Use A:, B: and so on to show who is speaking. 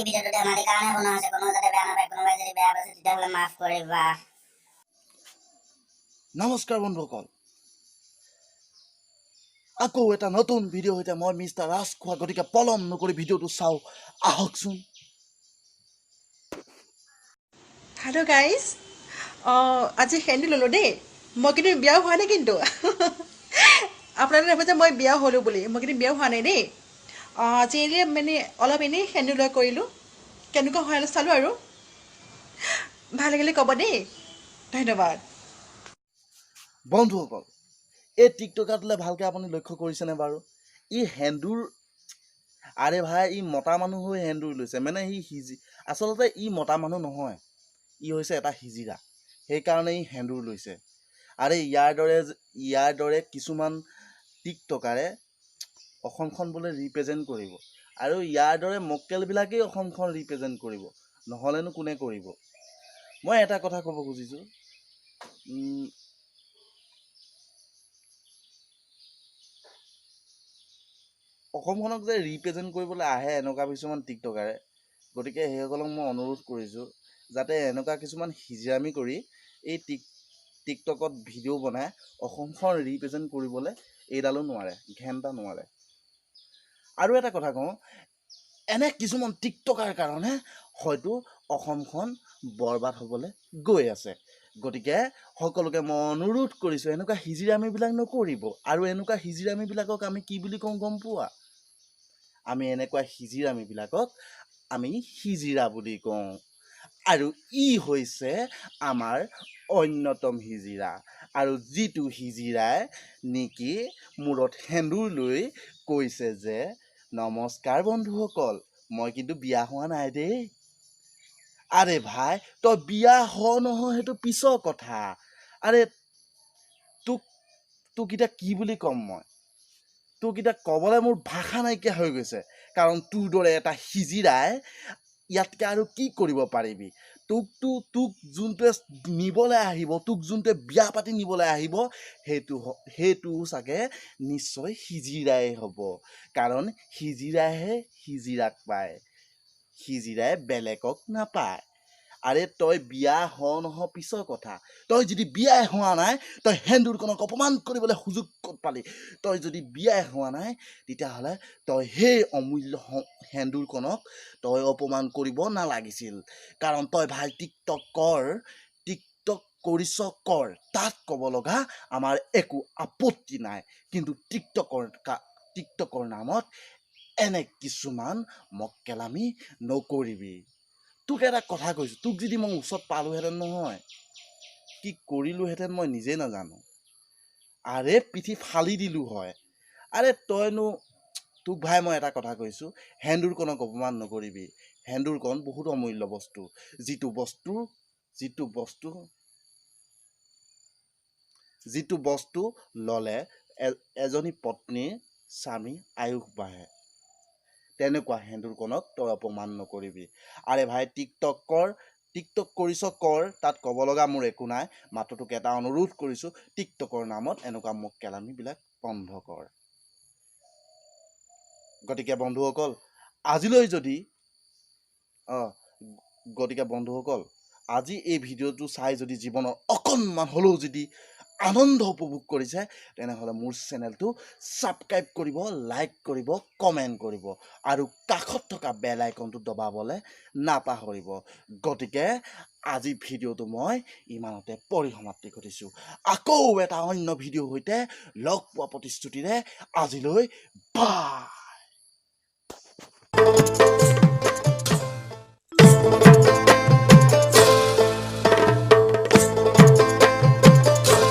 A: ভিডিঅ'টো ধেমালি কাৰণে বনোৱা হৈছে। কোনো যাতে বেয়া নাপায়। কোনোবাই যদি বেয়া পাইছে, তেতিয়াহ'লে মাফ কৰিবা।
B: নমস্কাৰ বন্ধুসকল, আকৌ এটা নতুন ভিডিঅ' সৈতে মই মিষ্টাৰ ৰাজখোৱা। গতিকে পলম নকৰি ভিডিঅ'টো চাওঁ আহকচোন।
C: হেল্ল' গাইজ, আজি সেন্দুৰ ল'লোঁ দেই। মই কিন্তু বিয়া হোৱা নাই। কিন্তু আপোনালোকে ভাবে যে মই বিয়া হ'লোঁ বুলি, মই কিন্তু বিয়া হোৱা নাই দেই। আজি এনেই মানে অলপ এনেই সেন্দুৰ লোৱা কৰিলোঁ। কেনেকুৱা হয় অলপ চালোঁ আৰু ভাল লাগিলে ক'ব দেই। ধন্যবাদ।
B: বন্ধুসকল, এই টিকটকাৰটোলৈ ভালকৈ আপুনি লক্ষ্য কৰিছেনে বাৰু? ই সেন্দুৰ, আৰে ভাই, ই মতা মানুহ হৈ সেন্দুৰ লৈছে। মানে সি আচলতে ই মতা মানুহ নহয়, ই হৈছে এটা হিজিৰা। সেইকাৰণে ই সেন্দুৰ লৈছে। আৰে ইয়াৰ দৰে কিছুমান টিকটকাৰে অসমখন বোলে ৰিপ্ৰেজেণ্ট কৰিব আৰু ইয়াৰ দৰে মক্কেলবিলাকেই অসমখন ৰিপ্ৰেজেণ্ট কৰিব, নহ'লেনো কোনে কৰিব? মই এটা কথা ক'ব খুজিছোঁ, অসমখনক যে ৰিপ্ৰেজেণ্ট কৰিবলৈ আহে এনেকুৱা কিছুমান টিকটকাৰে, গতিকে সেইসকলক মই অনুৰোধ কৰিছোঁ যাতে এনেকুৱা কিছুমান হিজিৰামি কৰি এই টিকটকত ভিডিঅ' বনাই অসমখন ৰিপ্ৰেজেণ্ট কৰিবলৈ এইডালো নোৱাৰে, ঘেণ্টা নোৱাৰে। আৰু এটা কথা কওঁ, এনে কিছুমান টিকটকাৰ কাৰণে হয়তো অসমখন বৰবাদ হ'বলৈ গৈ আছে। গতিকে সকলোকে মই অনুৰোধ কৰিছোঁ, এনেকুৱা হিজিৰামিবিলাক নকৰিব। আৰু এনেকুৱা হিজিৰামিবিলাকক আমি কি বুলি কওঁ গম পোৱা? আমি এনেকুৱা হিজিৰামিবিলাকক আমি হিজিৰা বুলি কওঁ। আৰু ই হৈছে আমাৰ অন্যতম হিজিৰা। আৰু যিটো হিজিৰাই নেকি মূৰত সেন্দুৰ লৈ কৈছে যে নমস্কাৰ বন্ধুসকল, মই কিন্তু বিয়া হোৱা নাই দেই। আৰে ভাই, তই বিয়া হ নহয় সেইটো পিছৰ কথা। আৰে তোক তোক এতিয়া কি বুলি ক'ম মই? তোক এতিয়া ক'বলৈ মোৰ ভাষা নাইকিয়া হৈ গৈছে। কাৰণ তোৰ দৰে এটা হিজিৰাই ইয়াতকৈ আৰু কি কৰিব পাৰিবি? তোক যোনটোৱে নিবলৈ আহিব, তোক যোনটোৱে বিয়া পাতি নিবলৈ আহিব, সেইটো চাগে নিশ্চয় হিজিৰাই হ'ব। কাৰণ হিজিৰাইহে হিজিৰাক পায়, হিজিৰাই বেলেগক নাপায়। আৰে তই বিয়া হ নহ পিছৰ কথা, তই যদি বিয়াই হোৱা নাই, তই সেন্দুৰকণক অপমান কৰিবলৈ সুযোগ ক'ত পালি? তই যদি বিয়াই হোৱা নাই, তেতিয়াহ'লে তই সেই অমূল্য সেন্দুৰকণক তই অপমান কৰিব নালাগিছিল। কাৰণ তই ভাই টিকটক কৰ, টিকটক কৰিছ কৰ, তাত ক'ব লগা আমাৰ একো আপত্তি নাই। কিন্তু টিকটকৰ নামত এনে কিছুমান মক্কেলামি নকৰিবি। তোক এটা কথা কৈছোঁ, তোক যদি মই ওচৰত পালোহেঁতেন নহয়, কি কৰিলোহেঁতেন মই নিজেই নাজানো। আৰে পিঠি ফালি দিলোঁ হয়। আৰে তইনো, তোক ভাই মই এটা কথা কৈছোঁ, সেন্দুৰকণক অপমান নকৰিবি। সেন্দুৰকণ বহুত অমূল্য বস্তু, যিটো বস্তু ল'লে এজনী পত্নীৰ স্বামী আয়ুস বাঢ়ে। তেনেকুৱা সেন্দুৰকণক তই অপমান নকৰিবি। আৰে ভাই, টিকটক কৰ, টিকটক কৰিছ কৰ, তাত ক'ব লগা মোৰ একো নাই। মাত্ৰ তোক এটা অনুৰোধ কৰিছোঁ, টিকটকৰ নামত এনেকুৱা মক্কেলামিবিলাক বন্ধ কৰ। গতিকে বন্ধুসকল, আজিলৈ যদি অঁ গতিকে বন্ধুসকল, আজি এই ভিডিঅ'টো চাই যদি জীৱনৰ অকণমান হ'লেও যদি আনন্দ উপভোগ কৰিছে, তেনেহ'লে মোৰ চেনেলটো ছাবস্ক্ৰাইব কৰিব, লাইক কৰিব, কমেণ্ট কৰিব আৰু কাষত থকা বেল আইকনটো দবাবলৈ নাপাহৰিব। গতিকে আজি ভিডিঅ'টো মই ইমানতে পৰিসমাপ্তি ঘটিছোঁ। আকৌ এটা অন্য ভিডিঅ'ৰ সৈতে লগ পোৱা প্ৰতিশ্ৰুতিৰে আজিলৈ বাই।